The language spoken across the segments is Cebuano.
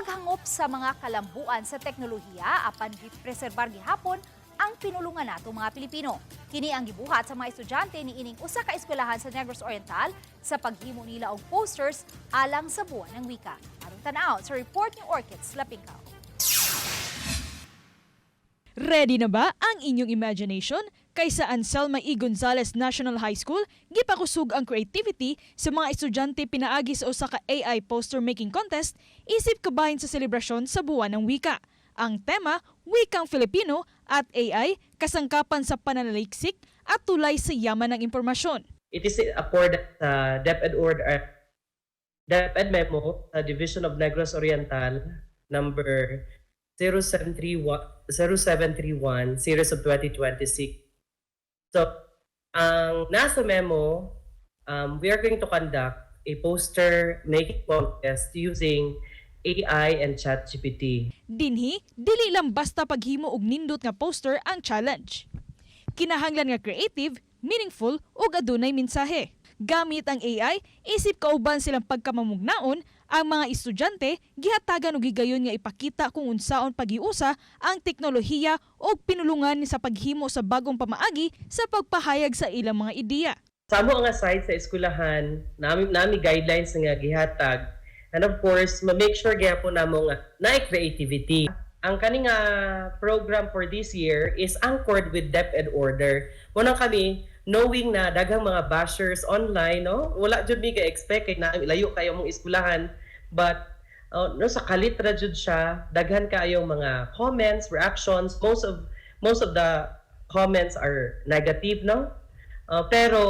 Paghangop sa mga kalambuan sa teknolohiya apan gipreserbar gihapon ang pinulungan nato mga Pilipino. Kini ang gibuhat sa mga estudyante ni ining usa ka eskwelahan sa Negros Oriental sa paghimo nila og posters alang sa Buwan ng Wika. Aron tan-aw sa report ni Orchids Lapingkaw. Ready na ba ang inyong imagination? Kaysa Anselma E. Gonzales National High School, gipakusog ang creativity sa mga estudyante pinaagi sa usa ka AI poster making contest isip kabahin sa selebrasyon sa Buwan ng Wika. Ang tema, Wikang Filipino at AI, kasangkapan sa pananaliksik at tulay sa yaman ng impormasyon. It is accorded sa DepEd order, DepEd memo sa Division of Negros Oriental number 0731 0731 series of 2026. So, ang nasa memo, we are going to conduct a poster making contest using AI and ChatGPT. Dinhi, dili lang basta paghimo og nindot nga poster ang challenge. Kinahanglan nga creative, meaningful ug adunay mensahe. Gamit ang AI, isip kauban silang pagkamamugnaon, ang mga estudyante gihatagan og higayon nga ipakita kung unsaon pagiusa ang teknolohiya ug pinulungan sa paghimo sa bagong pamaagi sa pagpahayag sa ilang mga ideya. Sa amo nga side sa eskwelahan, nami guidelines nga gihatag. And of course, ma-make sure gyapon namo nga naay creativity. Ang kani nga program for this year is anchored with DepEd order. Muna kami knowing na daghang mga bashers online, no? Wala jud mi ga-expect kay na layo kayo mong eskwelahan, but no, sa kalit ra jud siya, daghan kaayong mga comments, reactions. Most of the comments are negative, no? Pero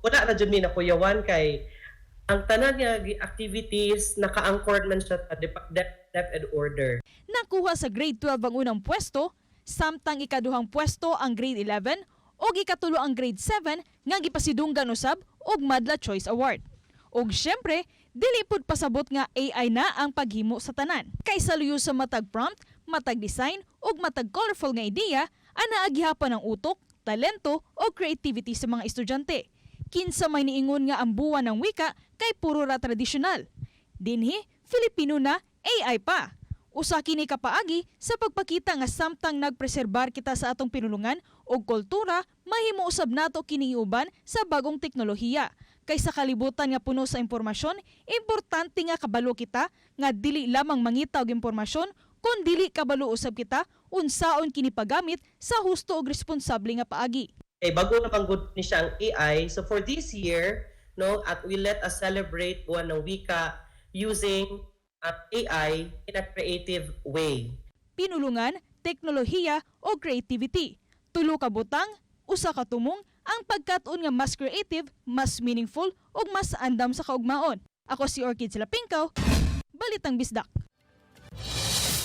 wala ra jud mi nakuyawan kay ang tanan nga activities naka-anchored man siya sa DepEd order. Nakuha sa grade 12 ang unang pwesto, samtang ikaduhang pwesto ang grade 11 ug ikatulo ang grade 7 nga gipasidunggan usab og Madla Choice Award. Ug syempre, dili pud pasabot nga AI na ang paghimo sa tanan. Kay sa luyo sa matag prompt, matag design ug matag colorful nga ideya, anaa gihapon ang utok, talento o creativity sa mga estudyante. Kinsa may niingon nga ang Buwan ng Wika kay puro ra tradisyonal? Dinhi, Filipino na, AI pa. Usa kini ka paagi sa pagpakita nga samtang nagpreserbar kita sa atong pinulungan og kultura, mahimo usab nato kini iuban sa bagong teknolohiya. Kay sa kalibutan nga puno sa impormasyon, importante nga kabalo kita nga dili lamang mangita og impormasyon, kun dili kabalo usab kita unsaon kini paggamit sa husto ug responsable nga paagi. Eh, bago naman gud ni siya ang AI. So for this year, no, at we let us celebrate Buwan ng Wika using AI in a creative way. Pinulungan, teknolohiya o creativity. Tulo ka butang, usa ka tumong, ang pagkat-on nga mas creative, mas meaningful ug mas andam sa kaugmaon. Ako si Orchid Silapingkaw, Balitang Bisdak.